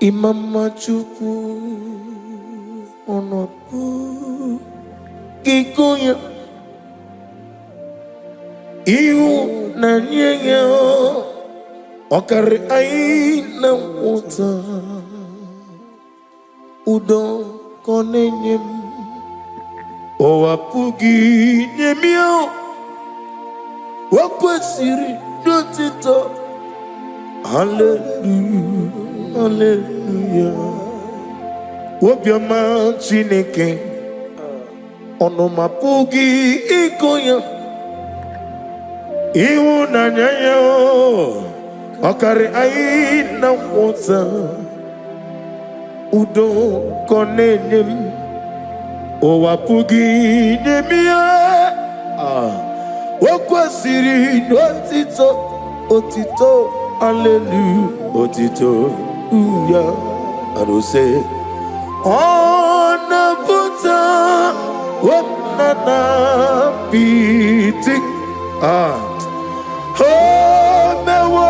Ịma mma Chukwu, ọnọdụ gị ya ịhụnanya ya ọkarị anyị na ngwọta. Udo ka ọ na-enye m, ụwa pụghị inye m ya. O kwesịrị n'otito. Haleluya, haleluya. Obiọma Chineke, ọnụma pụghị ịgụ ya. Ịhụnanya ya ọkarị anyị na ngwọta. Udo ka ọ na-enye m, ụwa pụghị inye m ya. Ah, o kwesịrị n'otito, otito, alelu, otito ya arụsị. Ọ na-apụta na piti. Ah, o mewo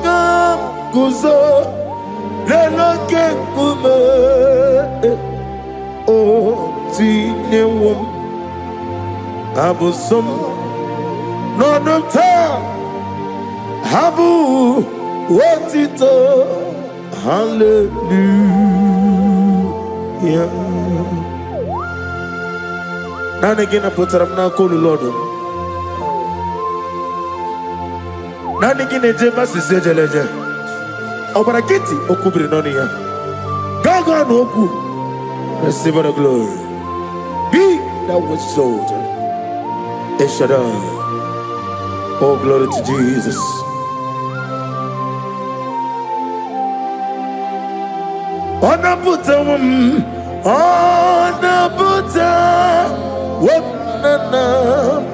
ka m guzo n'elu oke nkume. O tinyewo m abụsọ m n'ọnụ m taa, ha bụ otito, haleluya. Naanị gị napụtara m n'aka olulu ọdụm. Naanị gị na-eje ebe asịsị ejele eje. Ọbara kịtị okwu biri n'ọnụ ya gaa gaa na okwu. Receive the glory. Be thou exalted. El Shaddai. Oh, glory to Jesus. Ọ napụtawo m, ọ napụtawo m na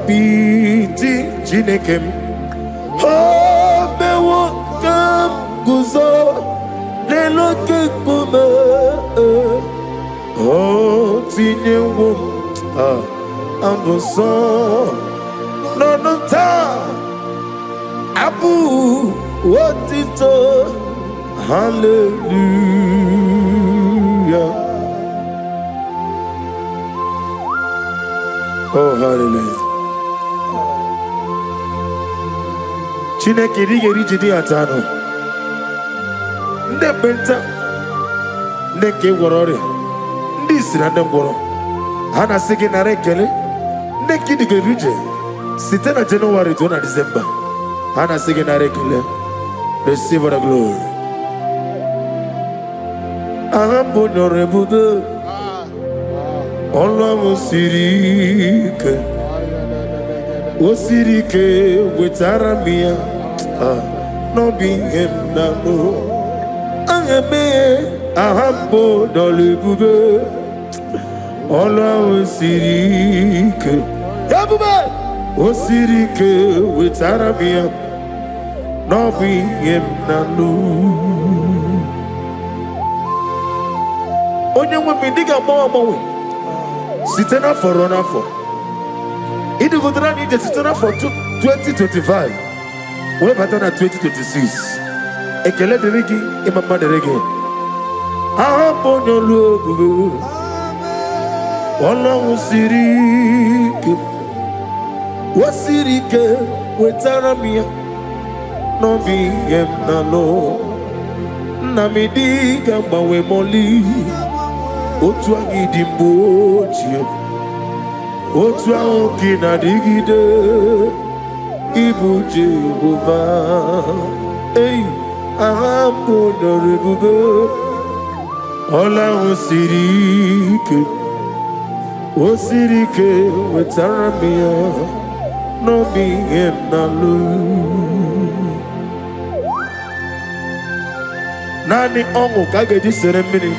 piti. Chineke m, o mewo ka m guzo n'elu oke nkume. O tinyewo m, ah, abụ nsọ n'ọnụ taa, abụ otito, hallelujah. Oh, hallelujah. Chineke, ị ga-eri ji dị ata anụ. Ndị ekpenta, ndị nke gwọrọ ọrịa, ndị isi na ndị ngwọrọ, ha na-asị gị nara ekele. Ndị nke dịgara ije site na Jenụwarị ruo na Disemba, ha na-asị gị nara ekele. Receive the glory. Agha mbụ nyọrọ ebube, ọlụ ahụ siri ike, o siri ike, wetara m ya. Ah, n'ọbụ ihe m na-anụ agha emeghe. Agha mbụ dọrọ ebube, ọlụ ahụ siri ike, ebube o siri ike, wetara m ya, n'ọbụ ihe m na-anụ. Onye nwe m, ndị ga-agbanwe agbanwe site n'afọ ruo n'afọ. Ịdịgodara anyị ije site n'afọ 2025 wee bata na 2026. Ekele dịrị gị, ịma mma dịrị gị. Aha bụ onye olu ebube, ọlụ siri ike, o siri ike, wetara m ya, n'ọbụ ihe m na-alụ. Nna m, dị ga-agbanwe mọli. Otu anyị dị mgbe ochie, otu ahụ ka ị na-adịgide. Ịbụ Jehova. Ei, agha mbụ nọrọ ebube, ọla ahụ siri ike, o siri ike, wetara m ya, n'obi ihe m na-alụ. Naanị ọṅụ ka a ga-eji sere mmiri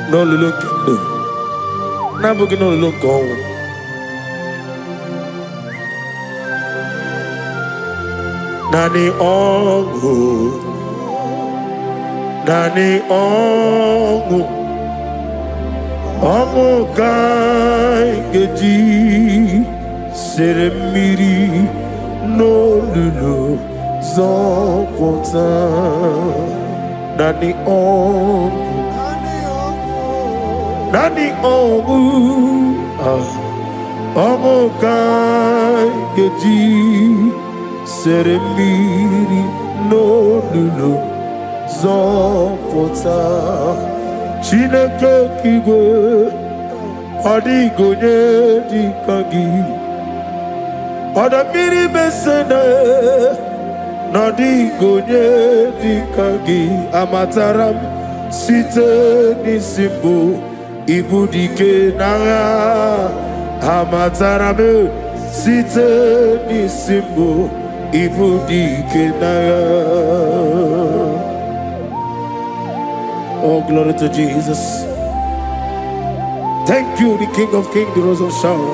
n'olulu nke ndụ, na-abụghị n'olulu nke ọnwụ. Naanị ọṅụ, naanị ọṅụ, ọṅụ ka anyị ga-eji sere mmiri n'olulu zọpụta. Naanị ọṅụ, naanị ọṅụ, ah, ọṅụ ka anyị ga-eji sere mmiri n'olulu zọpụta. Chineke nke igwe, ọ dịghị onye dị ka gị. Ọdọ mmiri mesene na ọ dịghị onye dị ka gị. Amatara m site n'isi mbụ ibu dike n'agha. Amatara m site n'isi mbụ ibu dike n'agha. Oh, glory to Jesus. Thank you, the King of Kings, the Rose of Sharon,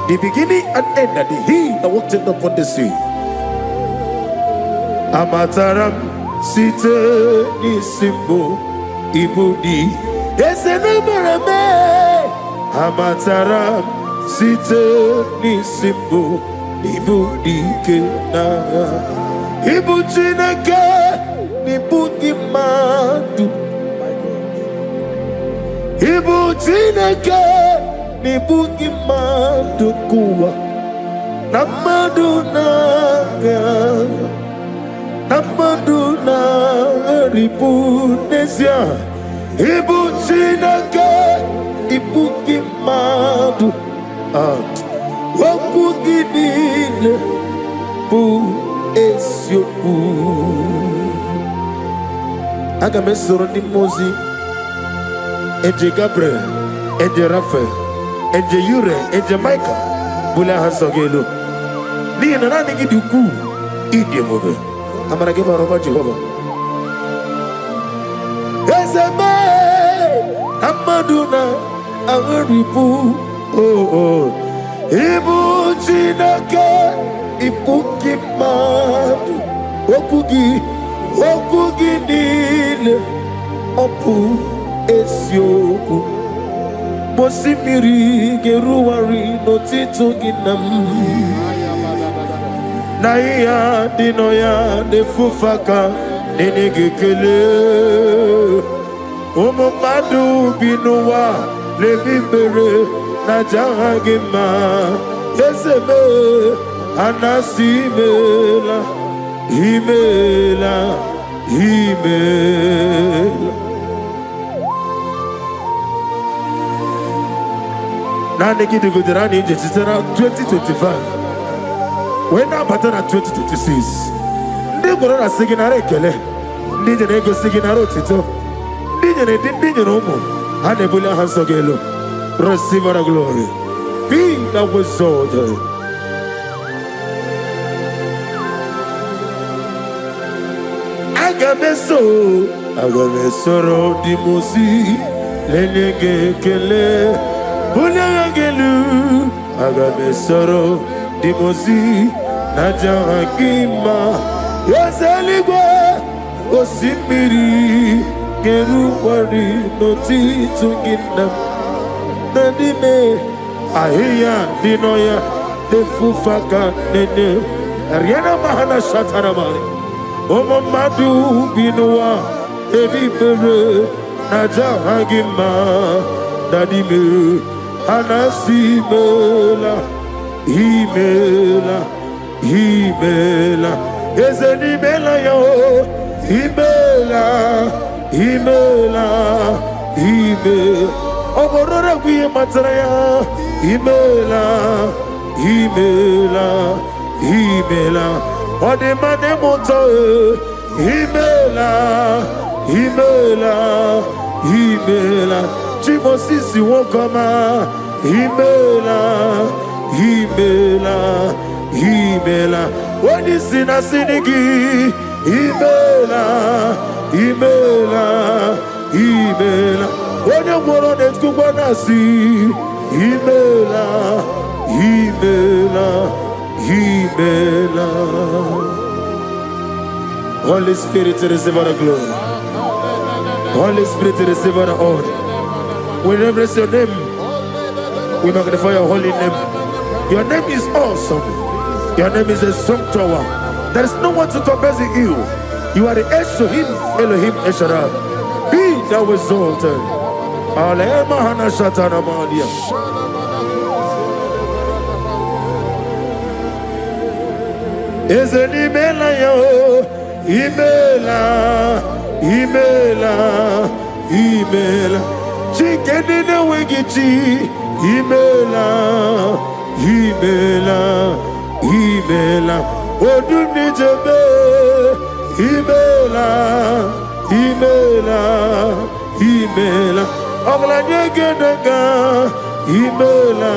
the beginning and end, and the He that walked upon the sea. Amatara m site n'isi mbụ ibu dị eze na mere mee. Amatara m site n'isi mbụ ibu dị ike n'agha. Ibu Chineke n'ibu gị mmadụ. Ibu Chineke n'ibu gị mmadụ nke ụwa na mmadụ na-aga na mmadụ na-eripụ n'ezie. Ịbụ Chineke, ịbụ gị mmadụ. Ah, okwu gị niile bụ eziokwu. Aga m esoro ndị mmụọ ozi, Angel Gabriel, Angel Raphael, Angel Uriel, Angel Michael, bulie aha nsọ gị elu, n'ihi na naanị gị dị ukwuu, ịdị ebube, amara gị bara ụba. Jehova eze mee na mmadụ na-aghọrịpụ. Oh, ịbụ Chineke, ịbụ gị mmadụ. Okwu gị, okwu gị niile, ọ bụ eziokwu. Osimiri ga-eruwari n'otito gị na m na ihe dị nọ ya na-efufe aka na-enye gị ekele. Ụmụ mmadụ bi n'ụwa na-ebi ikpere na aja aha gị mma. Eze mee a na-asị imeela, imeela, imeela. Naanị gị dịgodere anyị ije site na 2025 wee na-abata na 2026. Ndị gwọrọ na-asị gị nara ekele, ndị nyere egosi gị nara otito, ndị nyere di, ndị nyere ụmụ, ha na-ebuli aha nsọ gị elu. Receive all the glory, be thou exalted. Aga m eso, aga m esoro ndị m ozi lenye gị ekele, bulie gị elu. Aga m esoro ndị m ozi na aja gị mma. Eze eluigwe, osimiri ga-erukwari n'otito gị nna m na n'ime ahịhịa dị n'ọhịa na-efufe aka nene riena mahana shataramari. Ụmụ mmadụ bi n'ụwa ebe ikpere na aja ha gị mma na n'ime ha na-asị imeela, imeela, imeela. Eze n'imela ya o, imeela, imeela, ime ọ bụrụ egwu ihe matara ya. Imeela, imeela, imeela. Ọ dị mma na ịmụ ụtọ e. Imeela, imeela, imeela. Chimosisi nwoke ọma, imeela, imeela, imeela. Onye isi na sini gị imeela, imeela, imeela. Onye gwọrọ na-etukwa na-asị imeela, imeela, imeela. Holy Spirit, receive all the glory. Holy Spirit, receive all the honor. We reverence your name. We magnify your holy name. Your name is awesome. Your name is a strong tower. There is no one to compare to you. You are the Elohim, Elohim Eshara. Be thou exalted. Alema hana shatana madia. Eze n'imela ya o, imela, imela, imela. Chike ndị na-enweghị chi, imela, imela, imela. Odu n'ijebe, imela, imela, imela. Ọgaranya egedega, imela,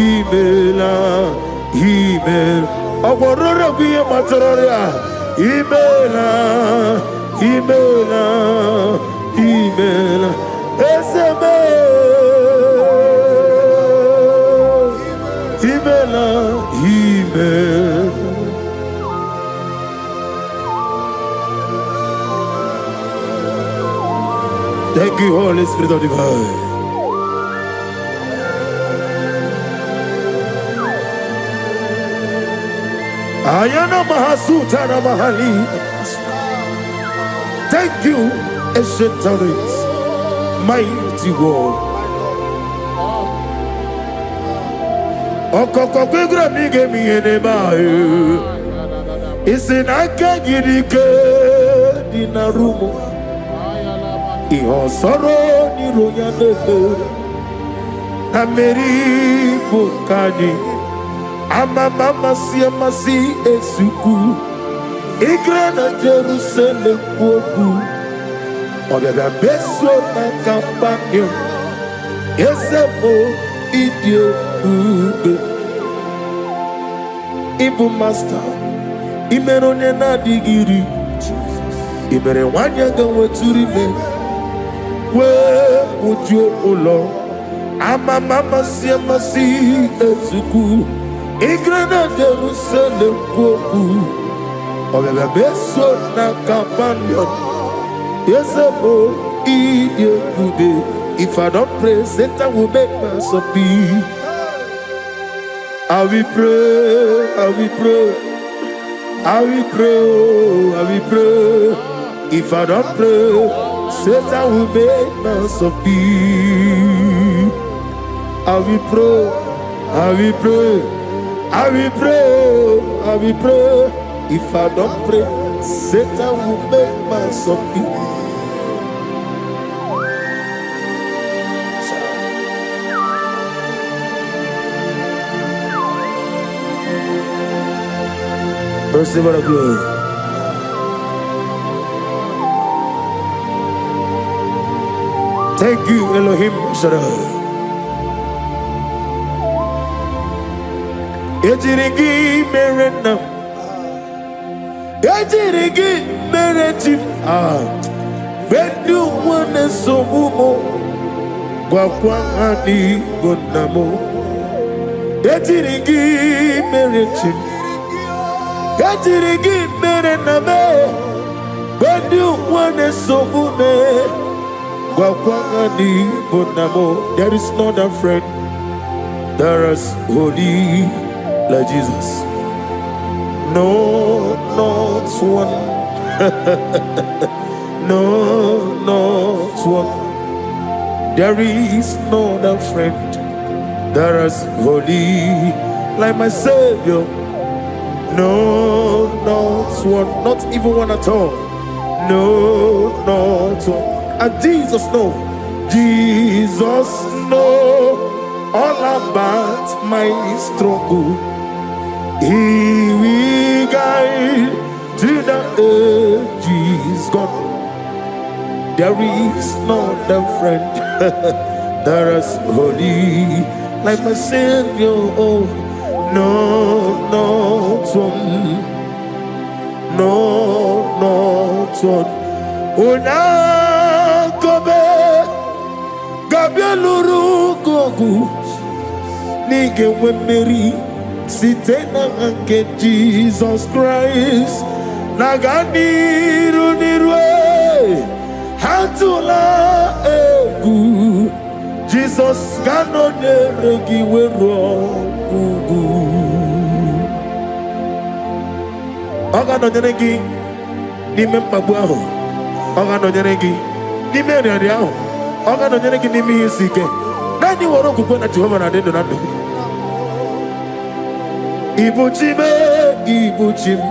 imela, imela. Ọgwọrọ ọrịa bụ ihe matara ọrịa. Imela, imela, imela. Eze mee, imela, imela. Thank you, Holy Spirit of Divine. Ayana Mahasuta na Mahali. Thank you, Ancient Taurus, mighty God. Ọkọkọ kwegura m ige m ihe n'ebe ahụ. Isi n'aka gị dị ike dị na rumu. Ihe ọsọrọ n'iru ya na-eme. Na mmeri bụ nke anyị. Amama amasị amasị esukwu. Ịgara na Jerusalem kwu okwu. Ọbịabịa meso na kampanion. Eze bụ ịdị ebube. Ịbụ master. Imere onye na-adịghị iri. Imere nwanyị ga-nwetụrụ ime. Wee kpujuo ụlọ. Amama amasị amasị ezukwu. Ịgara na Jerusalem kwu okwu. Ọbịabịa meso na kampanion. Eze bụ ịdị ebube. If I don't pray, Satan will make mess of me. I will pray, I will pray, I will pray, oh, I will pray. If I don't pray, Satan will make mess of me. I will pray, I will pray, I will pray, oh, I will pray. If I don't pray, Satan will make mess of me. Receive the glory. Thank you, Elohim Shaddai. Ejiri gị mere nna m. Ejiri gị mere chi m. Ah, mgbe ndị ụwa na-esogbu m, gwakwa ha n'igbo nna m. Ejiri gị mere chi m. Ejiri gị mere nna m. Mgbe ndị ụwa na-esogbu m, gwakwa ha n'igbo nna m. There is no other friend that is holy like Jesus. No, not one. No, not one. There is no other friend that is holy like my Savior. No, not one. Not even one at all. No, not one. And Jesus know. Jesus know all about my struggle. He will guide to the ages gone. There is no other friend that is holy like my Savior. Oh, no, not one. No, not one. Unakobe Gabieluru gogu n'ige nwe mmeri site na nke Jizọs Kraịst na-aga n'iru n'iru e, ha tụla egwu. Jizọs ga-anọnyere gị wee ruo ugwu. Ọ ga-anọnyere gị. N'ime mkpagbu ahụ, ọ ga-anọnyere gị. N'ime nrịanrịa ahụ, ọ ga-anọnyere gị. N'ime ihe isi ike, naanị were okwukwe na Jehova na-adị ndụ na ndụ gị. Ibu chi m, ibu chi m,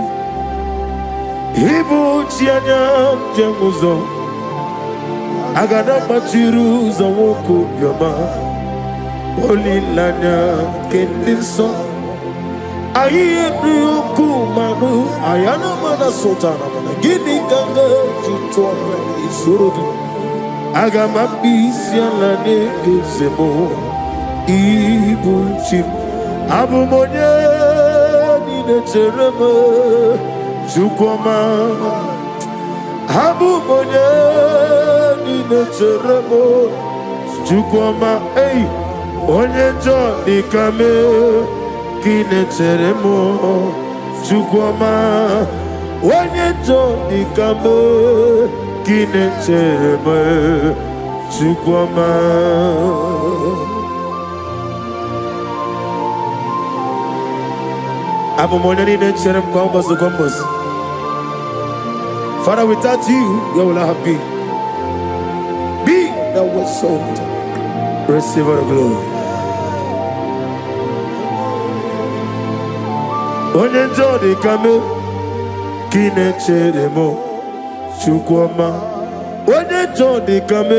ibu chi anya m jem ụzọ agada gbachiri ụzọ, nwoke obiọma, olileanya nke ndị nsọ. Ahịhịa ebiri okwu manụ ayana mana sụtara, mana gịnị ka m ga-eji tụọ isoro gị? Aga m akpụ isi ala nye eze m. Ibu chi m, abụ m onye niile chere m. Chukwuma, abụ m onye niile chere m. Chukwuma, ei, onye njọ dịka m ka ị na-echere m. Chukwuma, onye njọ dịka m ka ị na-echere m. Chukwuma, abụ m onye niile chere m kwa ụbọchị, kwa ụbọchị. Father, without you, where will I have been? Be thou exalted. Receive all the glory. Onye njọ dị ka m ka ị na-echere m. Chukwuma, onye njọ dị ka m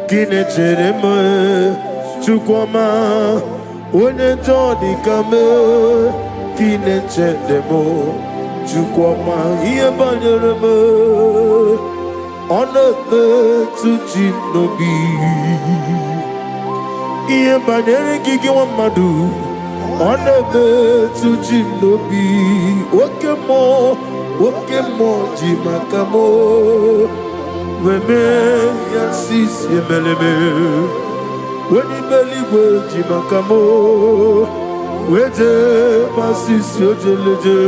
ka ị na-echere m. Chukwuma, onye njọ dị ka m ka ị na-echere m. Chukwuma, ihe banyere m, ọ na-emetụ chi m n'obi. Ihe banyere gị, gị nwa mmadụ, ọ na-emetụ chi m n'obi. Oke mmụọ, oke mmụọ ji maka m wee mee ya sisi emeleme. Onye ime eluigwe ji maka m wee jee masisi ojeleje.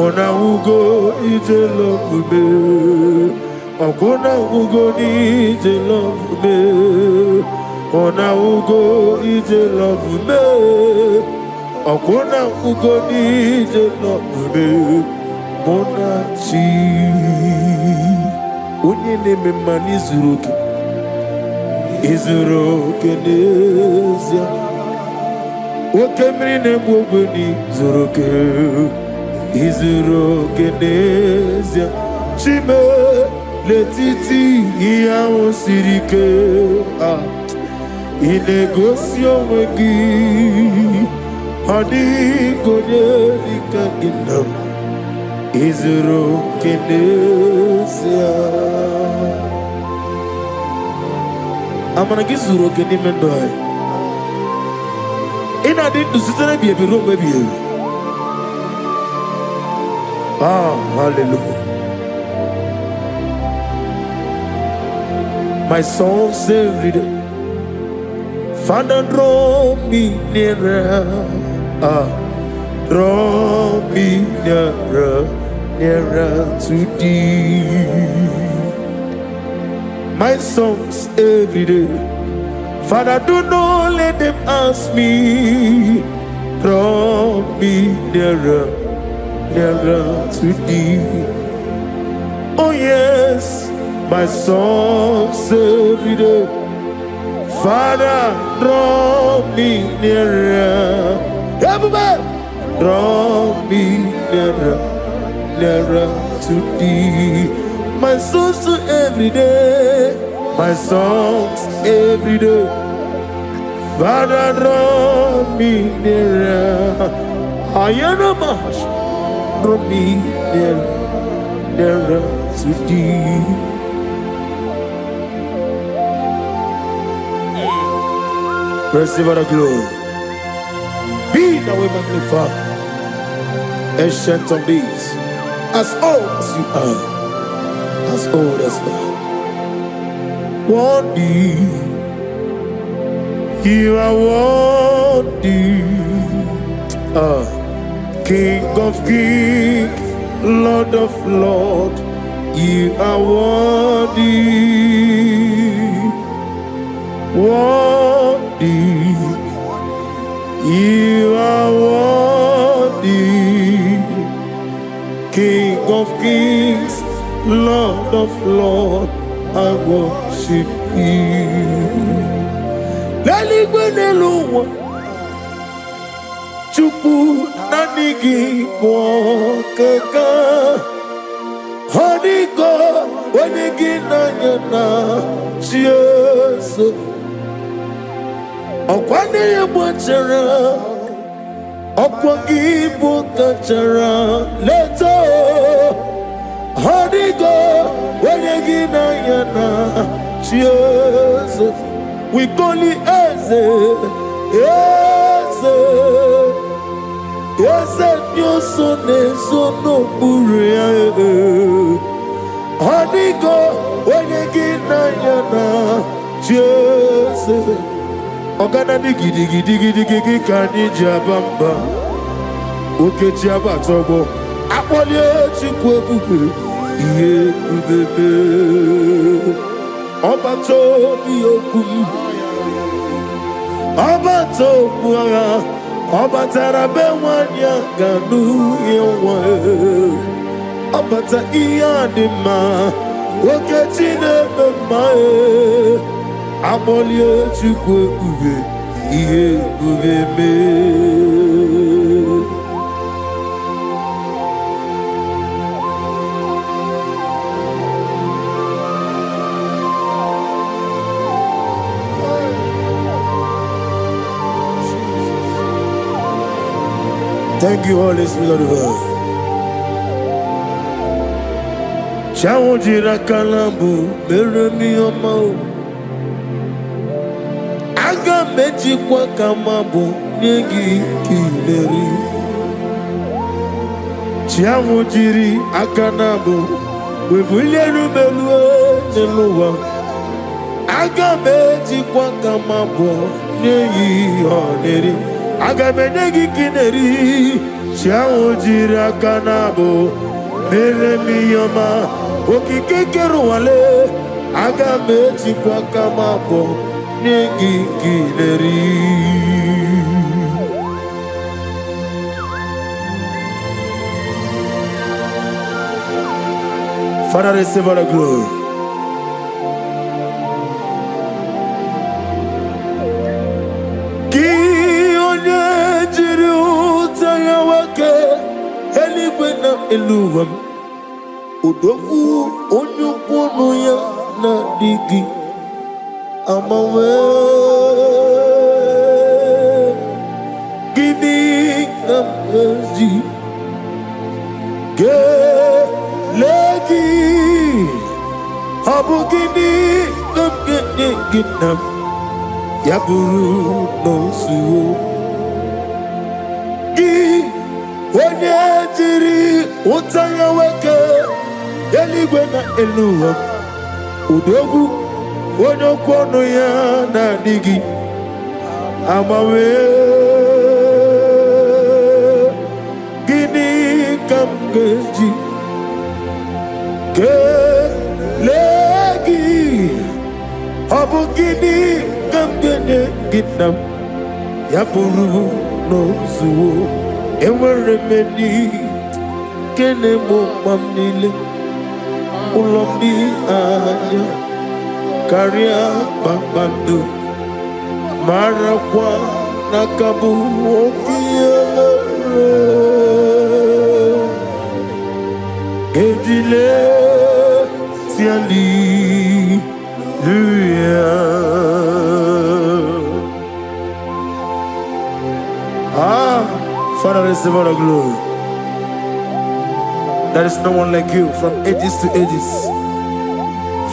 Ụna-awụgo ije lọfume, ọkwụna awụgo n'ije lọfume, ụna-awụgo ije lọfume, ọkwụna awụgo n'ije lọfume. Mụ na chi onye na-eme mma n'izuru oke, izuru oke n'ezie. Oke mmiri na-egbu ogwe n'izuru oke, izuru oke n'ezie. Chime, n'etiti ihe ahụ siri ike a, ị na-egosi onwe gị. Ọ dịghị onye dịka gị na m. Izuru oke n'ezie. Amara gị zuru oke n'ime ndụ anyị. Ị na-adị ndụ site n'ebi ebi ruo mgbe ebighị ebi. Ah, hallelujah. My songs every day, Father, draw me nearer. Ah, draw me nearer, nearer to thee. My songs every day, Father, do not let them ask me. Draw me nearer, nearer to thee. Oh yes, my songs every day, Father, draw me nearer. Everybody, draw me nearer, nearer to thee. My songs every day, my songs every day, Father, draw me nearer. Ayana draw me nearer, nearer to thee. Receive all the glory. Be thou magnified, Ancient of Days, as old as you are, as old as I. Worthy, you are worthy. King of kings, Lord of lords, you are worthy, worthy, you are worthy. King of kings, Lord of Lord, I worship you. N'eluigwe, n'elu ụwa, Chukwu, naanị gị bụ ọkaka. Ọ dịgo onye gị n'anya na chi eze. Ọkwa nne ya gbachara, ọkwa gị bụ kachara leta. Ọ dịgo onye gị n'anya na chi eze. We call you eze, eze, eze. Ndị ọsọ na-ezo n'okpuru ya. Ọ dịgo onye gị n'anya na chi eze. Ọganadị gidigidigidi ka anyị ji aba mba. Okechi abatọgbọ akpọlie Chukwu ebube, ihe ebube. Ọbata obi okwu m, ọbata okwu agha, ọ batara be nwanyị a ga n'uhie nwa. Ọbata ihe a dị mma. Okechi na-eme mma. Akpọlie Chukwu ebube, ihe ebube mee. Thank you, Holy Spirit of God. Chi jiri aka na mbụ mere m ihe ọma o. Aga m ejikwa ka ma bụ nye gị ka ileri. Chi ahụ jiri aka na mbụ wee bulie elu m elu n'elu ụwa. Aga m ejikwa ka ma bụ nye ya ihe ọ na-eri. Aga m enye gị ka ị na-eri. Chi ahụ jiri aka na abụ mere m ihe ọma. Okike kere ụwale. Aga m ejikwa aka m abụọ nye gị ka ị na-eri. Father, receive all the glory. Gị onye jiri ụta ya nwoke eluigwe na elu ụwa m, odogwu onye ukwu ọnụ ya na-adịghị agbanwe. Gịnị ka m ga-eji kelee gị? Ọ bụ gịnị ka m ga-enye gị na m ya bụrụ n'ozuo? Gị onye jiri ụta ya nwoke eluigwe na elu ụwa, odogwu onye okwu ọnụ ya na-adịghị agbanwe. Gịnị ka m ga-eji kelee gị? Ọ bụ gịnị ka m ga-enye gị na m ya bụrụ n'ozuo? Enwere m enyi kene m mkpa m niile, ụlọ m dị anya karịa kpakpando, marakwa n'aka bụ oke ebere. Ejile hallelujah. Ah, Father, receive all the glory. There is no one like you from ages to ages,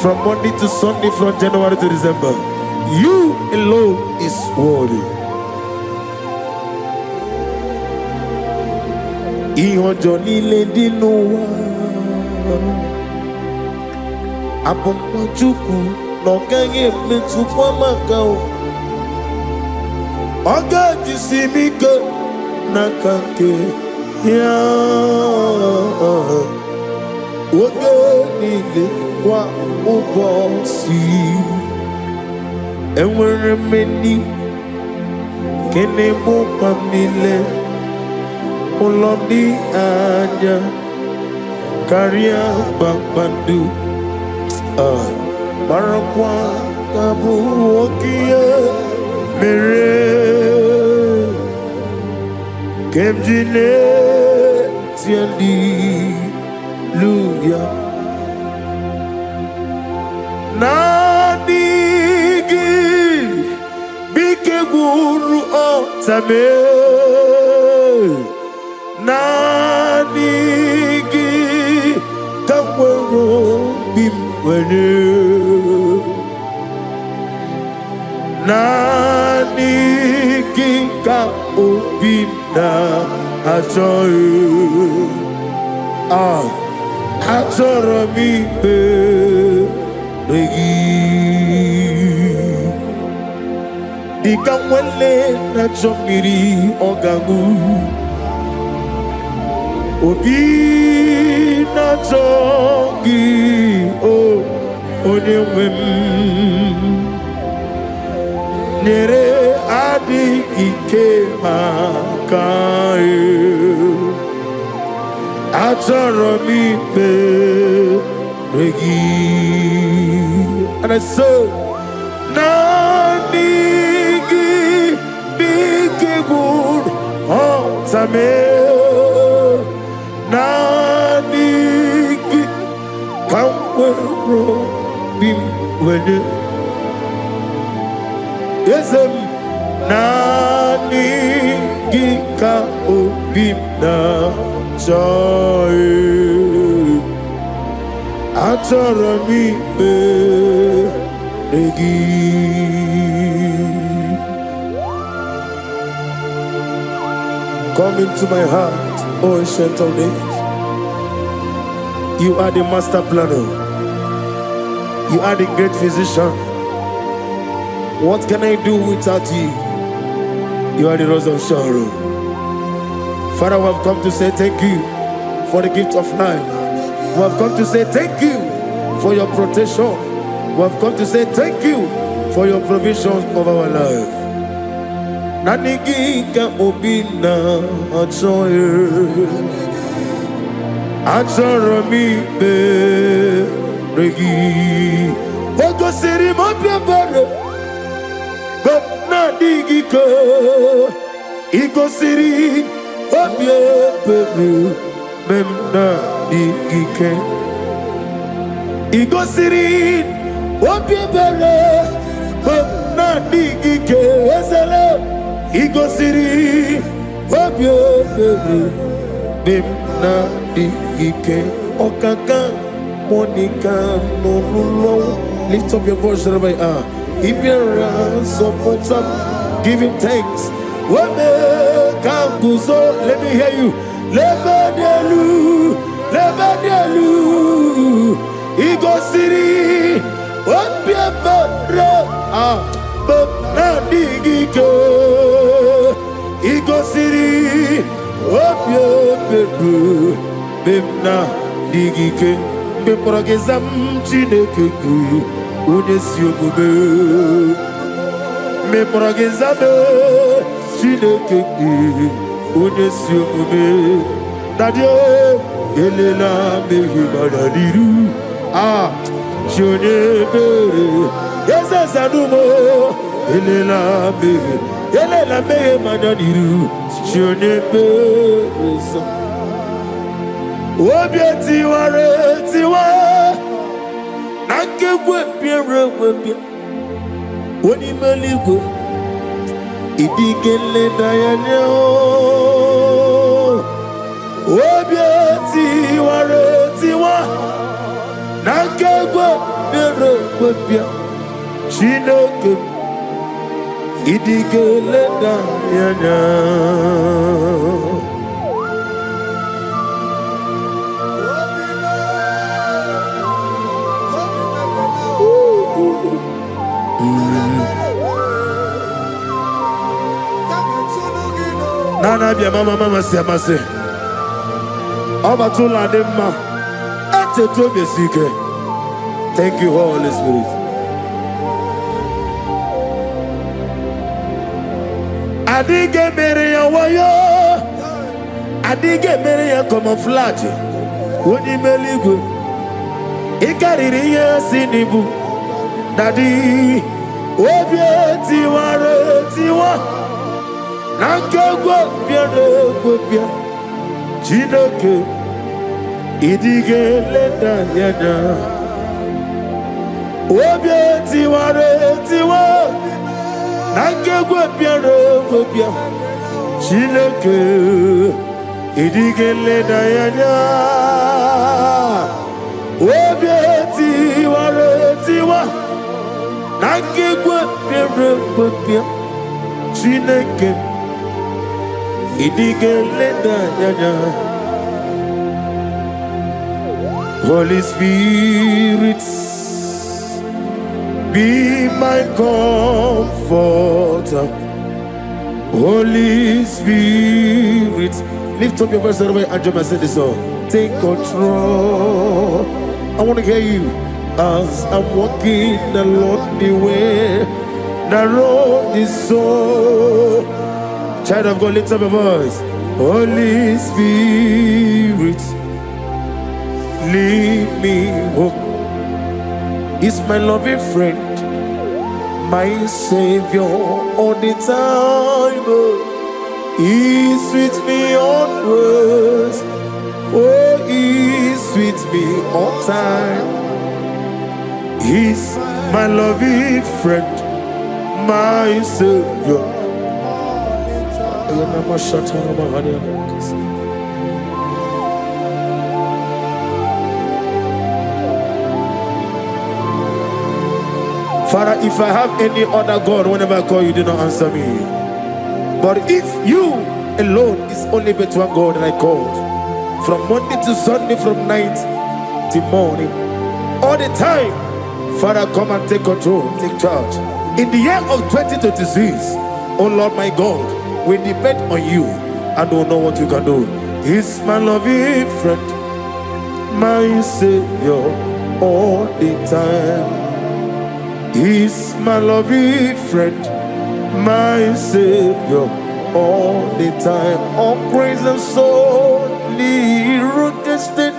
from Monday to Sunday, from January to December. You alone is worthy. Ihe ọjọọ niile dị n'ụwa, abụ mkpa Chukwu na ọ gaghị emetụkwa maka o. Ọ ga-ejisi m ike n'aka nke ya oge niile, kwa ụbọchị. Enwere m enyi nke na-egbo mkpa m niile, ụlọ dị anya karịa kpakpando. Ah, marakwa na bụ oke ihe mere ke m ji na-eti haleluya. Naanị gị bike gwuru ọta mee. Naanị gị ka m nwere obi m nwere. Naanị gị ka obi m na-achọ. Ah, achọrọ m ikpere gị dịka nwanne na-achọ mmiri ọ ga-aṅụ. Obi na-achọ gị, o onye nwe m, nyere adịghị ike maka achọrọ m ikpere gị. And I say, naanị gị bike gwụrụ ọta mee. Naanị gị ka m nwere obi m nwere. Eze m, naanị gị ka obi m na-achọ. Achọrọ m ikpere gị. Come into my heart, O Ancient of Days. You are the master planner. You are the great physician. What can I do without you? You are the Rose of Sharon. Father, we have come to say thank you for the gift of life. We have come to say thank you for your protection. We have come to say thank you for your provision of our life. Naanị gị ka obi na-achọ. Achọrọ m ikpere gị. O gosiri m obi ebere mgbe m na-adịghị ike. Ị gosiri obi ebere mgbe m na-adịghị ike. Ị gosiri obi ebere mgbe m na-adịghị ike. Ezele, ị gosiri obi ebere mgbe m na-adịghị ike. Ọkaka Monica n'ụlọ. Lift up your voice wherever you are. Ị bịara zọpụta m. Give him thanks. Weme ka m guzo. Let me hear you. Lebe dị elu, lebe dị elu. Ị gosiri obi ebere, ah, mgbe m na-adịghị ike. Ị gosiri obi ebere mgbe m na-adịghị ike. Mgbe m kpọrọ gị, za m. Chineke gị onye si omume. Mgbe m kpọrọ gị, za m. Chineke gị onye si omume. Daddy, elela mmehie gbara n'iru. Ah, chi onye ebere, eze zanumo, elela mmehie, elela mmehie manya n'iru. Chi onye ebere, sọ obi etiwara etiwa na nkekwe piere enwepịa. Onye ime eluigwe, ịdịke nleda ya anya. Obi etiwara etiwa na nkekwe piere enwepịa. Chineke m, ịdịke nleda ya anya. Na na-abịa mama mama si amasị ọbata ụlọ adị mma echeta obi esi ike. Thank you, Holy Spirit. Adịghị emere ya wayo, adịghị emere ya camouflage. Onye ime eluigwe, Ị karịrị ihe si n'ibu. Daddy, obi etiwara etiwa na nke gwepịara egwepịa. Chineke, ịdịghị eleda anya anya. Obi etiwara etiwa na nke gwepịara egwepịa. Chineke, ịdịghị eleda ya anya. Obi etiwara etiwa na nke gwepịara egwepịa. Chineke, ịdịghị eleda ya anya. Holy Spirit, be my comforter. Holy Spirit, lift up your voice all the way and jump and sing this song. Take control. I want to hear you as I'm walking along the way. The road is so. Child of God, lift up your voice. Holy Spirit, lead me home. Is my loving friend, my savior all the time. He's with me always. Oh, he's with me all time. He's my loving friend, my savior. Father, if I have any other God, whenever I call you, do not answer me. But if you alone is only but one God that I called, from Monday to Sunday, from night to morning, all the time, Father, come and take control, take charge. In the year of 2026, oh Lord my God, we depend on you and don't know what you can do. He's my loving friend, my savior, all the time. He's my loving friend, my savior, all the time. All praise and solely roasted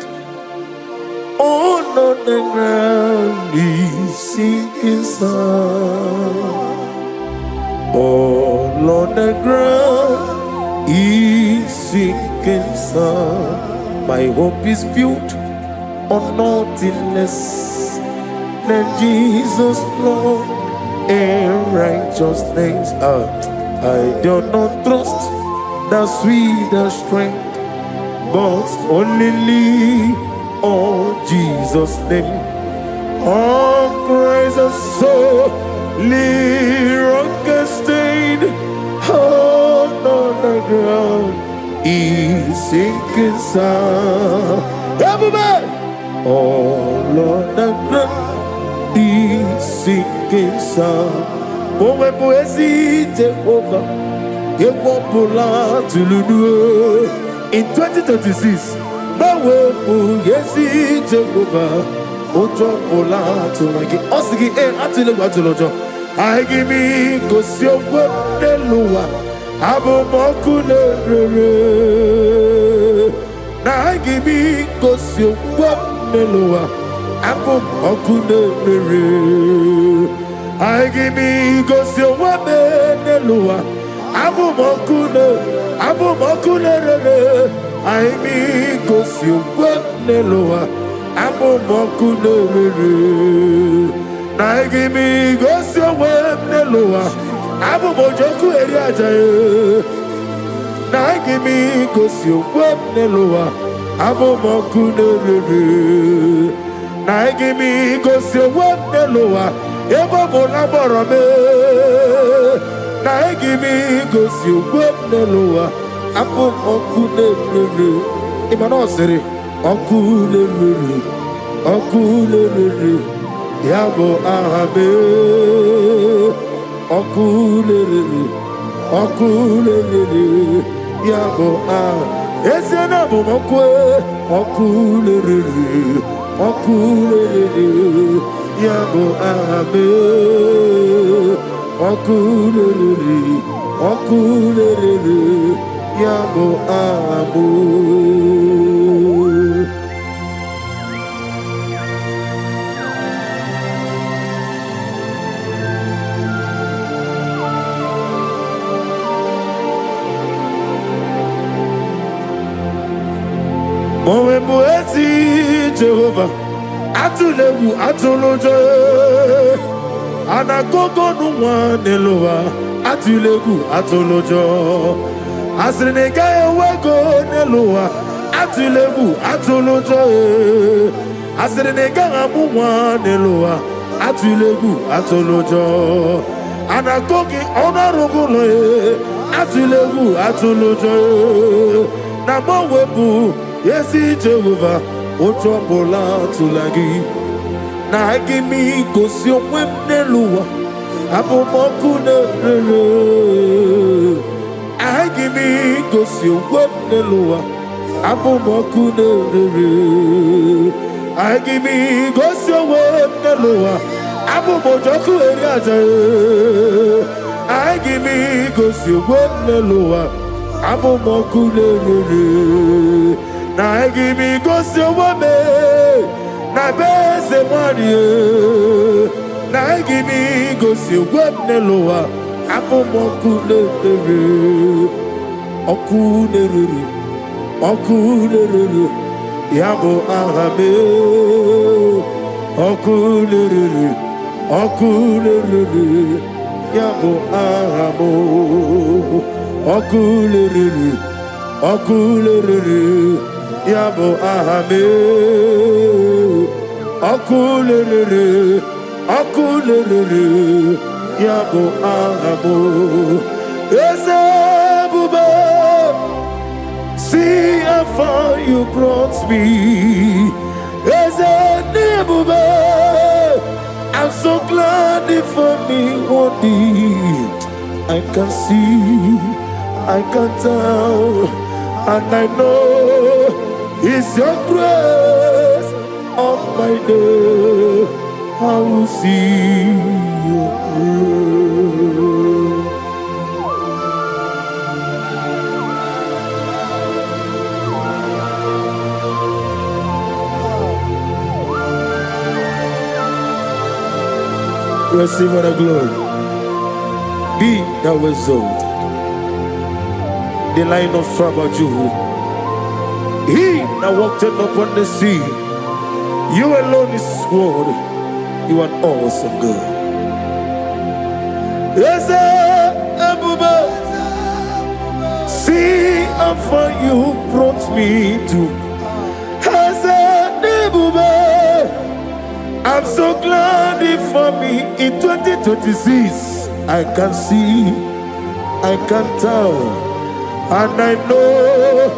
all on the ground is sinking sand. All on the ground is sinking sand. My hope is built on nothing less than Jesus' love and righteousness. I do not trust the sweet strength, but only lean on Jesus' name. On Christ the solely rock I stand, on the ground is sinking sand. Everybody, all on the ground is sinking sand. Onwe bụ ezi Jehova, egwu ọbụla tụrụ. In 2026, gbanwe bụ ezi Jehova, ụjọ ọbụla tụrụ gị. Ọ sị gị, ee, atụla egwu, atụla ụjọ. Ahịghị m gosi okwe m n'elu ụwa, abụ m ọkụ na-erere. Na ahịghị m gosi okwe m n'elu ụwa, abụ m ọkụ na-erere. Ahịghị m gosi onwe m n'elu ụwa, abụ m ọkụ na abụ m ọkụ na-erere. Ahịghị m gosi onwe m n'elu ụwa, abụ m ọkụ na-erere. Na ahịghị m gosi onwe m n'elu ụwa, abụ m ojokwu eri aja ya. Na ahịghị m gosi onwe m n'elu ụwa, abụ m ọkụ na-erere. Na ahịghị m gosi onwe m n'elu ụwa, ebe ọ bụ na gbọrọ m. Na ahịghị m gosi onwe m n'elu ụwa, abụ m ọkụ na-erere. Ịma na ọ sịrị ọkụ na-erere, ọkụ na-erere, ya bụ aha m. Ọkụ na-erere, ọkụ na-erere, ya bụ aha. Ezie na abụ m ọkụ, ọkụ na-erere, ọkụ na-erere, ya bụ aha m. Ọkụ na-erere, ọkụ na-erere, ya bụ aha m. Jehova. Atụla egwu, atụla ụjọ. Anakogonu nwa n'elu ụwa, atụla egwu, atụla ụjọ. Asịrị na ị gaghị enwe ego n'elu ụwa, atụla egwu, atụla ụjọ. Asịrị na ị gaghị amụ nwa n'elu ụwa, atụla egwu, atụla ụjọ. Anakọ gị ọnụ arụghị ụlọ, atụla egwu, atụla ụjọ. Na m onwe bụ ezi Jehova, ụjọ ọbụla atụla gị. Na gị m gosi onwe m n'elu ụwa, abụ m ọkụ na-erere. Aghaghị m igosi onwe m n'elu ụwa, abụ m ọkụ na-erere. Aghaghị m igosi onwe m n'elu ụwa, abụ m ojọkụ eri aja. Aghaghị m igosi onwe m n'elu ụwa, abụ m ọkụ na-erere. Na aghaghị m igosi onwe m na be eze nwanyị. Na aghaghị m igosi onwe m n'elu ụwa, abụ m ọkụ na-erere, ọkụ na-erere, ọkụ na-erere, ya bụ aha m. Ọkụ na-erere, ọkụ na-erere, ya bụ aha m. Ọkụ na-erere, ọkụ na-erere, ya bụ aha m. Ọkụ na-erere, ọkụ na-erere, ya bụ aha m. Eze ebube, see how far you brought me. Eze ebube, I'm so glad for me one day. I can see, I can tell, and I know it's your grace on my day. I will see your grace. Receive all the glory. Be thou exalted. The Lion of tribe of Judah. He that walked upon the sea. You alone is worthy. You are awesome God. Eze ebube, see how far you brought me to. Eze ebube, I'm so glad for me in 2026. I can see, I can tell, and I know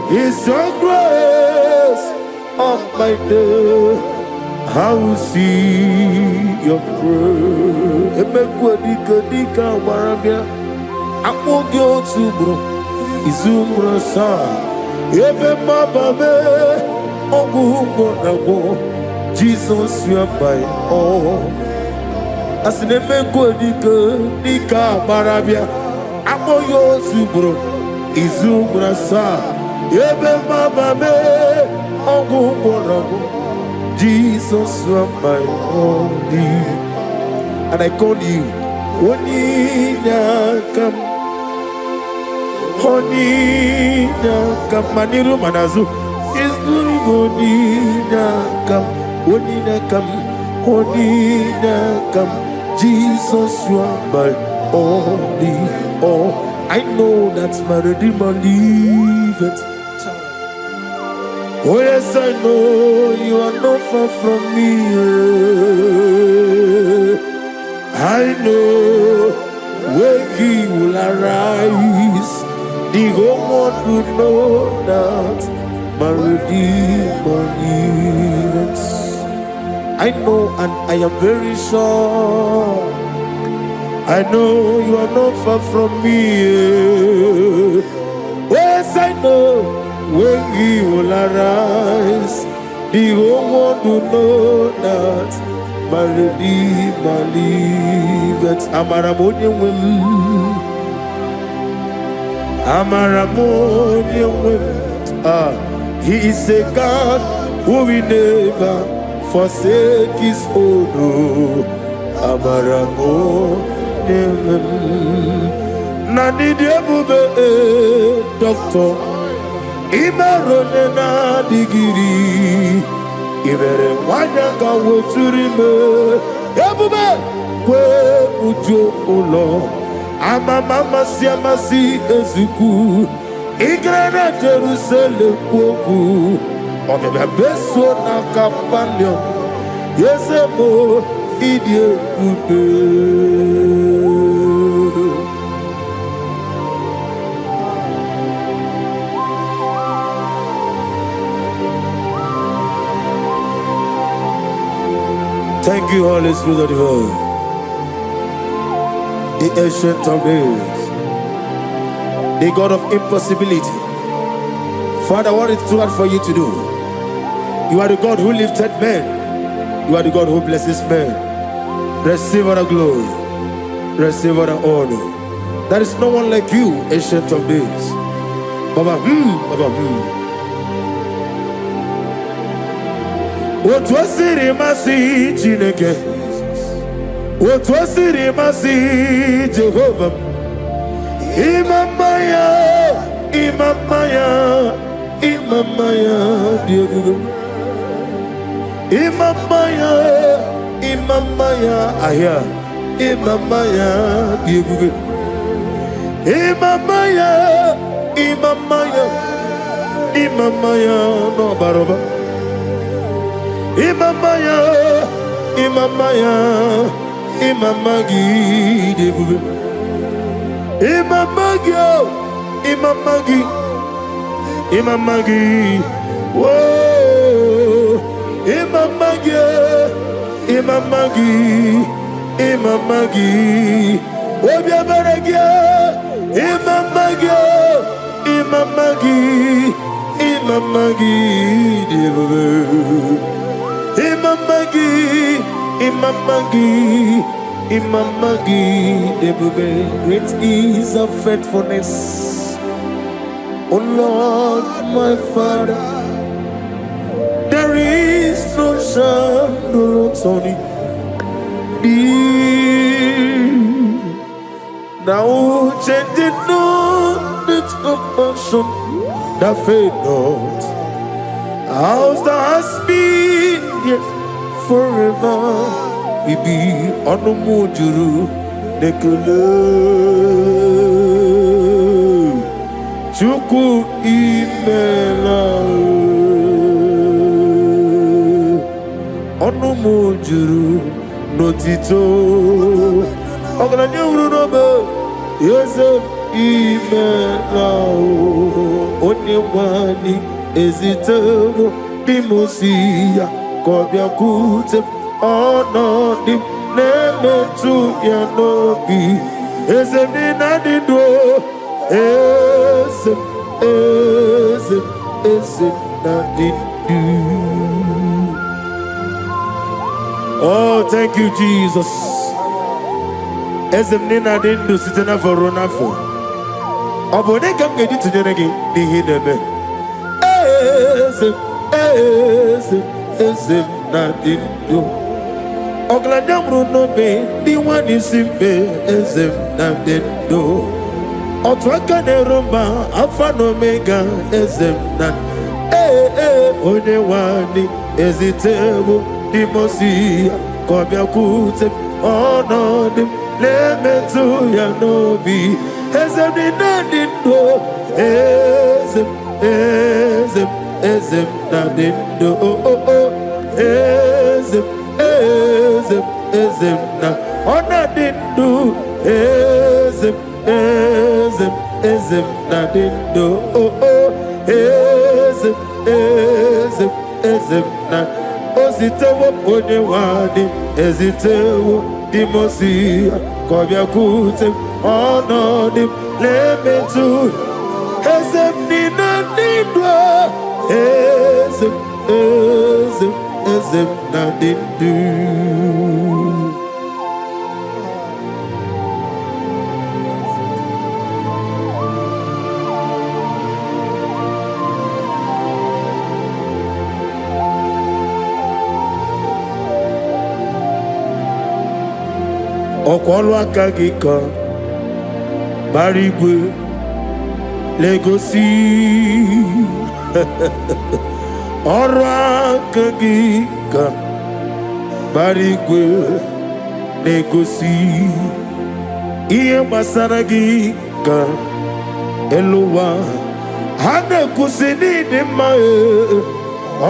it's your grace on my day. I will see your praise. Emekwe dike dike agbara bịa, akpọ gị otu ugboro, izu ugboro asaa. Ebe mgbaba mee, ọgwụ gwọrọ agwọ. Jesus, you are my all. A sị na emekwe dike dike agbara bịa, akpọ ya otu ugboro, izu ugboro asaa. Ebe mgbaba mee, ọgwụ gwọrọ agwọ. Jesus, you are my only. And I call you onye inye aka m, onye inye aka m, ma n'iru ma n'azụ. Izuru m onye inye aka m, onye inye aka m, onye inye aka m. Jesus, you are my only all. I know that my Redeemer liveth. Oh yes, I know you are not far from me. I know when he will arise, the whole world will know that my Redeemer lives. I know and I am very sure. I know you are not far from me. Yes, I know when he will arise, the whole world will know that my Redeemer liveth. Amara m onye nwe m, amara m onye nwe m. Ah, he is a God who will never forsake his own. Oh, amara m onye nwe m. Na ndị dị ebube, dọkịta imerụ onye na-adịgịrị. I mere nwanyị ga wetụrụ ime ebube kwee uju ụlọ amama amasị amasị ezukwu ịgara na Jerusalem kwu okwu ọbịbịa beso na Kapanọm eze m ịdị ebube. Thank you, Holy Spirit of the world, the Ancient of Days, the God of impossibility. Father, what is too hard for you to do? You are the God who lifted men. You are the God who blesses men. Receive all the glory. Receive all the honor. There is no one like you, Ancient of Days. Baba, Baba, Otu o siri masị Chineke, otu o siri masị Jehova, ịma mma ya, ịma mma ya, ịma mma ya dị ebube. Ịma mma ya, ịma mma ya, ahịa, ịma mma ya dị ebube. Ịma mma ya, ịma mma ya, ịma mma ya n'ọbara ụba. Ịma mma ya, ịma mma ya, ịma mma gị dị ebube. Ịma mma gị o, ịma mma gị, ịma mma gị, woo, ịma mma gị, ịma mma gị, ịma mma gị, obi ebere gị, ịma mma gị, ịma mma gị, ịma mma gị dị ebube. Ịma mma gị, ịma mma gị, ịma mma gị dị ebube. Great is your faithfulness, O Lord, my Father. There is no shadow turning thee. Now changing not its compassion that fail not. As thou hast been, yes, forever we be. Ọnụ m juru n'ekele. Chukwu, imela. Ọnụ m juru n'otito. Ọgaranya wuru n'obe eze, imela. Onye nwe anyị ezitewo dị m si ya ka ọ bịakwute m. Ọnọdụ m na-emetụ ya n'obi. Eze m na dị ndụ, eze m, eze m, eze m na dị ndụ. Oh, thank you, Jesus. Eze m na dị ndụ site n'afọ ruo n'afọ. Ọ bụ onye ka m ga-eji tụnyere gị n'ihe ị na-eme? Eze m, eze m, eze m na dị ndụ. Ọgaranya nwụrụ n'obe ndị nwa n'isi mbe, eze m na dị ndụ. Otu aka na-eru mba, Alfa na Omega, eze m na ee ee onye nwanyị ezitewo dị m ozi ya ka ọ bịakwute m. Ọnọdụ m na-emetụ ya n'obi. Eze m na dị ndụ, eze m, eze m, eze m na dị ndụ. O o o, eze m, eze m, eze m na ọ na-adị ndụ. Eze m, eze m, eze m na-adị ndụ. O o, eze m, eze m, eze m na o zitewo. Onye nwanyị ezitewo dị m ozi ya ka ọ bịakwute m. Ọnọdụ m na-emetụ eze m niile dị ndụ. Eze m, eze m, eze m na-adị ndụ. Ọkwa ọlụ aka gị ka gbara igwe legosi. Ọrụ aka gị ka mbara igwe na-egosi. Ihe gbasara gị ka elu ụwa ha na-ekwusi n'ịdị mma ee.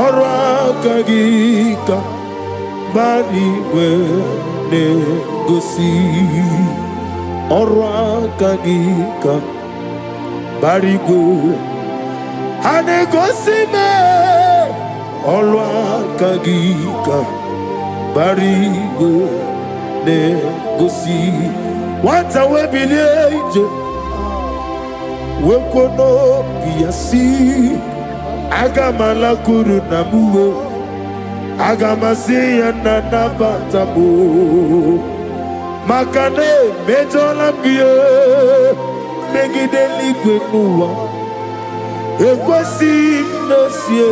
Ọrụ aka gị ka mbara igwe na-egosi. Ọrụ aka gị ka mbara igwe ha na-egosi m ee. Ọrụ aka gị ka mbara igwe na-egosi. Nwata wee bilie ije, wee kwuo n'obi ya si, aga m alakwuru na m uwe, aga m asị ya na nabata m o. Maka na emejọla m gị ee, megide eluigwe n'ụwa. Ekwesịghị m n'ezie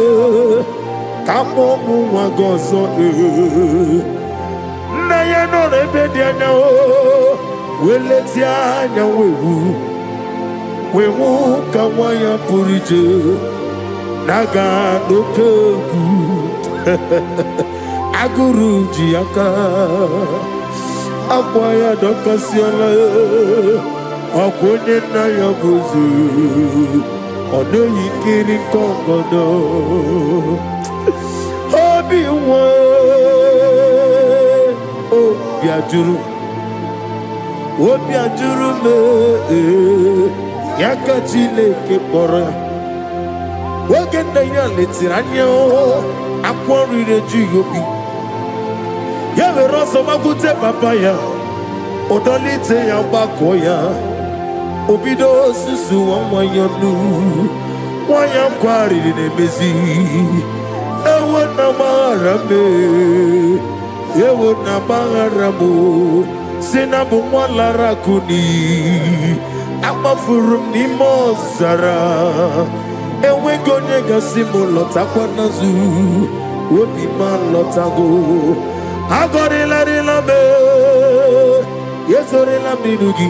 ka m kpọọ ụmụ nwa gị ọzọ ee. Nna ya nọ n'ebe dị anya o wee letie anya, wee hụ ka nwa ya pụrụ ije na-aga n'oke egwu. Agụrụ ji aka, akwa ya dọkasịala. Ọkwa onye nna ya bụ eze, ọ na-eyi nkiri nkọgọdọ obi nwe obi ajụrụ, obi ajụrụ m ee. Ya ka Chineke kpọrọ ya. Oge nna ya letiri anya, akwụkwọ nri ejughị obi ya, were ọsọ gbakwute papa ya, ụdọlite ya, gbakọ ya, o bido susuwa nwa ya ọnụ. Nwa ya nkwariri na-emezi ewo na gbaghara m ee, ewo na gbaghara m o. Si na bụ nwa lara akụ n'iyi, akpafuru m n'ime ọzara, enweghị onye gasị m lọtakwa n'azụ. Obi m alọtago. Agọrịlarịla m ee, ezorela m n'iru gị,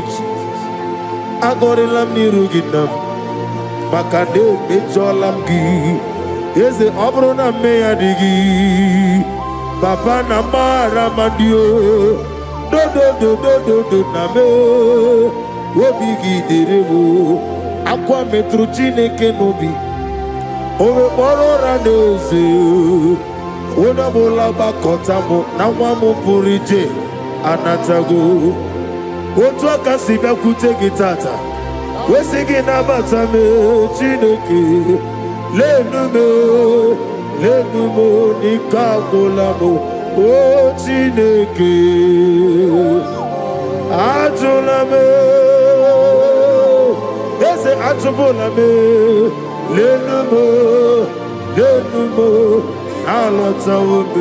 agọrịla m n'iru gị, nna m, maka na emejọla m gị, eze. Ọ bụrụ na mme ya dị gị, papa, na mgbaghara ma ndị o dodododododo na me obi gị dịrị m. Akwa metụrụ Chineke n'obi, o wee kpọrọ ụra n'eze, onye ọbụla gbakọta m na nwa m pụrụ ije anatago. Otu aka si bịakwute gị tata, wee sị gị nabata m. Chineke, lenu m, lenu m, n'ike agwụla m. O Chineke, ajụla m, eze, achụpụla m. Lenu m, lenu m, alọtawo m.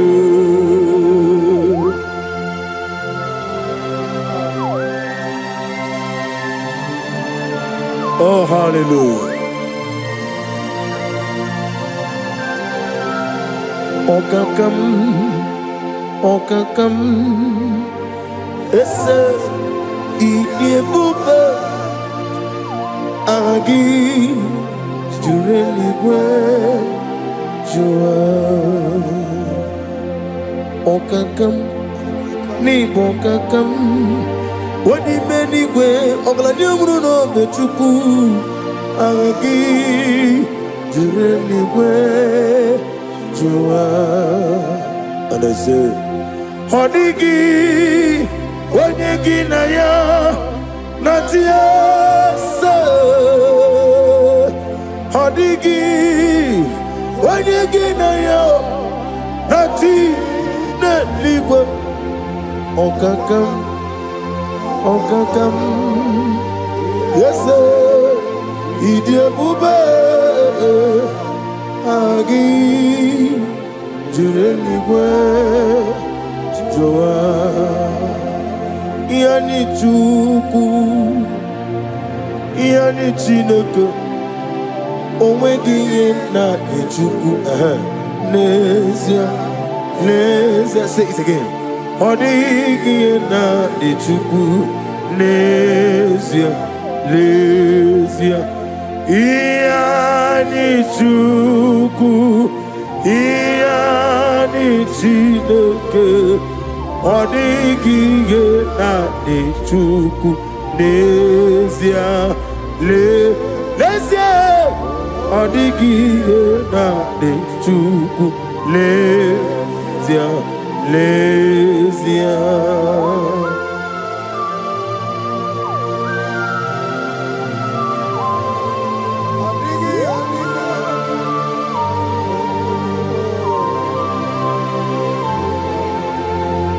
Oh, hallelujah. Ọkaka m, ọkaka m, ese ịdị ebube, aha gị juru eluigwe jụọ. Ọkaka m, n'ịbụ ọkaka m, onye ime n'igwe, ọgaranya bụrụ n'obe Chukwu, aha gị juru eluigwe jụọ. And I say, ọ dịghị onye gị na ya na eze, ọ dịghị onye gị na ya na ti n'eluigwe. Ọkaka m, ọkaka m, eze, ịdị ebube, aha gị juru eluigwe jụwa. Ihe anyị Chukwu, ihe anyị Chineke, onweghị ihe na-echukwu. Ehe. N'ezie, n'ezie, say it again, ọ dịghị ihe na-echukwu. N'ezie, n'ezie, ihe anyị Chukwu, Ihe Chineke, ọ dịghị ihe na-adị Chukwu n'ezie. Lee, n'ezie, ọ dịghị ihe na-adị Chukwu n'ezie, n'ezie.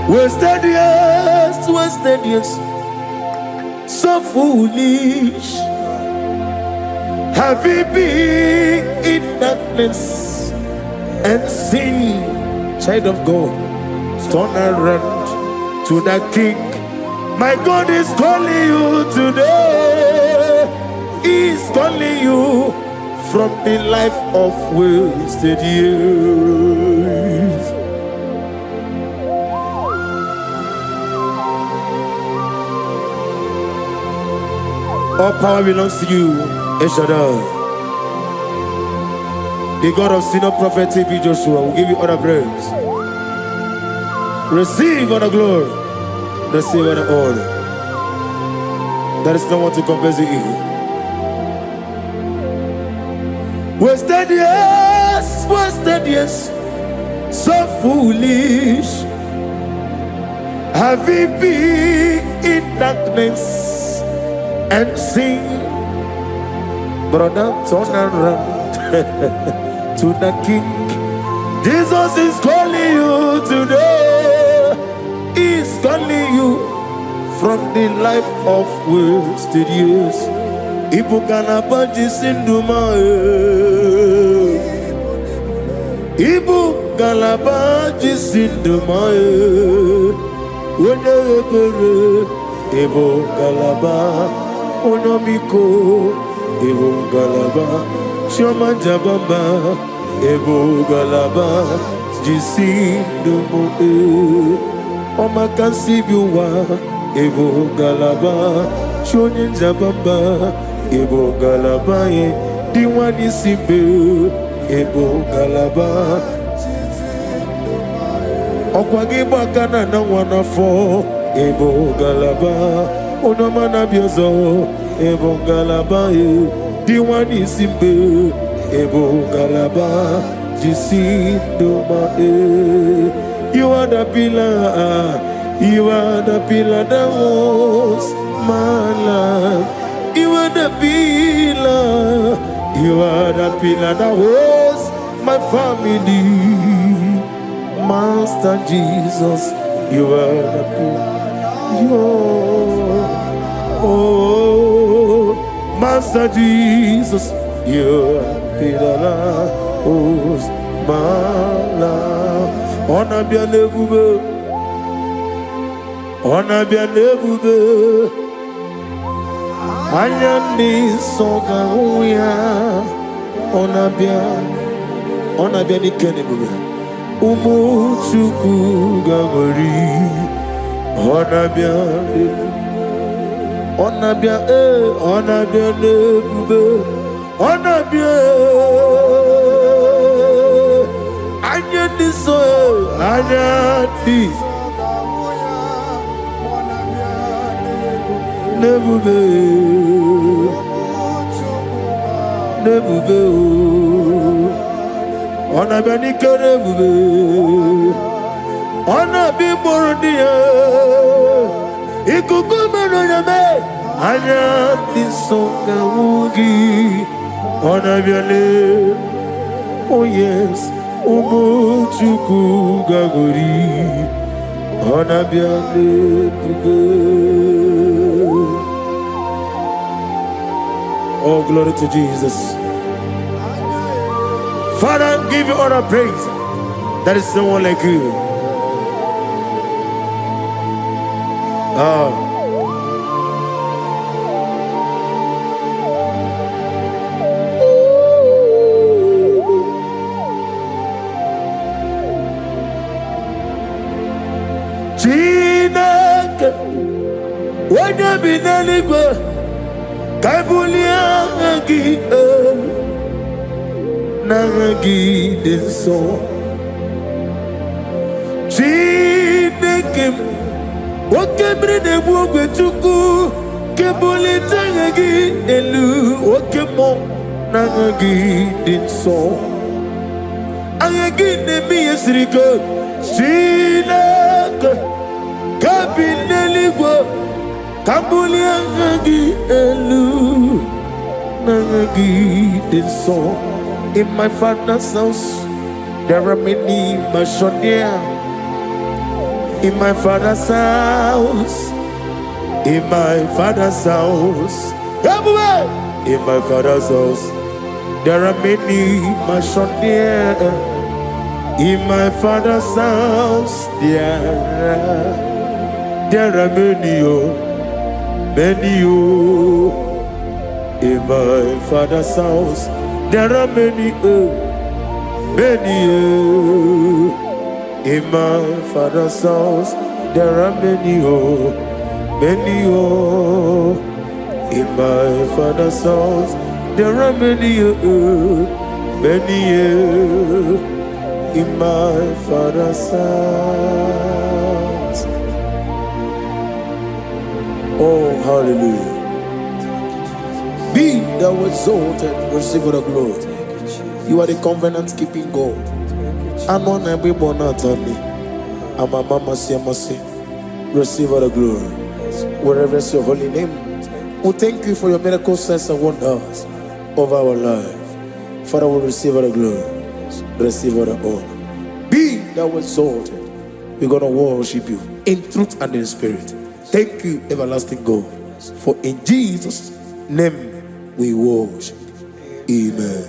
Wasted years, wasted years, so foolish. Have you been in darkness and sin? Child of God, turn around to the King. My God is calling you today. He's calling you from the life of wasted years. All power belongs to you, El Shaddai. The God of Senior Prophet T.B. Joshua will give you all the praise. Receive all the glory. Receive all the honor. There is no one to compare to you. Wasted years, wasted years, so foolish. Have you been in darkness and sin? Brother, turn around to the King. Jesus is calling you today. He's calling you from the life of wasted years. Ibu ngalaba jisi ndụ m ee. Ibu ngalaba jisi ndụ m ee. Onye ebere, ịbụ ngalaba, onye ọmịiko, ịbụ ngalaba, chioma njabamba, ịbụ ngalaba jisi ndụ m ee. Ọmaka nsi bi ụwa, ịbụ ngalaba, chi onye njabamba, ịbụ ngalaba ye dị nwanyị si mbe, ịbụ ngalaba. Ọkwa gị gba aka na ana nwa n'afọ, ịbụ ngalaba, onye ọma na-abịa ọzọ, ịbụ ngalaba ye dị nwanyị isi mbe, ịbụ ngalaba jisi ndụ ma ee. You are the pillar, you are the pillar that holds my life. You are the pillar, you are the pillar that holds my family. Master Jesus, you are the pillar. You, oh, Master Jesus, you are the pillar that holds my life. Ọ na-abịa n'ebube, ọ na-abịa n'ebube, anya ndị nsọ ga-ahụ ya. Ọ na-abịa, ọ na-abịa n'ike na ebube. Ụmụ Chukwu ga-aṅụrị. Ọ na-abịa, ọ na-abịa ee, ọ na-abịa n'ebube, ọ na-abịa ee. Anya ndị nsọ ee, anya ndị Ga-ahụ ya ma ọ na-abịa n'ebube. N'ebube. Ụmụ Chukwu N'ebube o, ọ na-abịa n'ike n'ebube, ọ na-abịa ịkpọrọ ndị ya. Ikuku mere onye mee anya dị nsọ ga-ahụ gị. Ọ na-abịa lee, oh yes, ụmụ Chukwu ga-aṅụrị. Ọ na-abịa n'ebube. Oh, glory to Jesus. Father, give you all the praise. There is no one like you. Ah. Chineke, onye bi n'eluigwe, ka e bulie aha gị elu. N'aha gị dị nsọ. Chineke m, oke mmiri na-egbu ogwe, Chukwu kebulite aha gị elu. Oke mmụọ, n'aha gị dị nsọ. Aha gị na-eme ihe siri ike. Chineke kebi n'eluigwe, ka m bulie aha gị elu, n'aha gị dị nsọ. In my Father's house there are many mansions. In my Father's house, in my Father's house. Ebube! In my Father's house there are many mansions. In my Father's house there are many, oh, many, oh. In my Father's house there are many, oh, many, oh. In my Father's house there are many, oh, many, oh. In my Father's house there are many, oh, many, oh. In my Father's house. Oh, hallelujah. Be thou exalted, receive the glory. You are the covenant keeping God. Anụ na-egbe ịgbọ na-atani. Amama amasị amasị. Receive all the glory. We reverence your holy name. We thank you for your miracle signs and wonders over our life. Father, we receive all the glory. Receive all the honor. Be thou exalted. We're going to worship you in truth and in spirit. Thank you, everlasting God. For in Jesus' name we worship. Amen.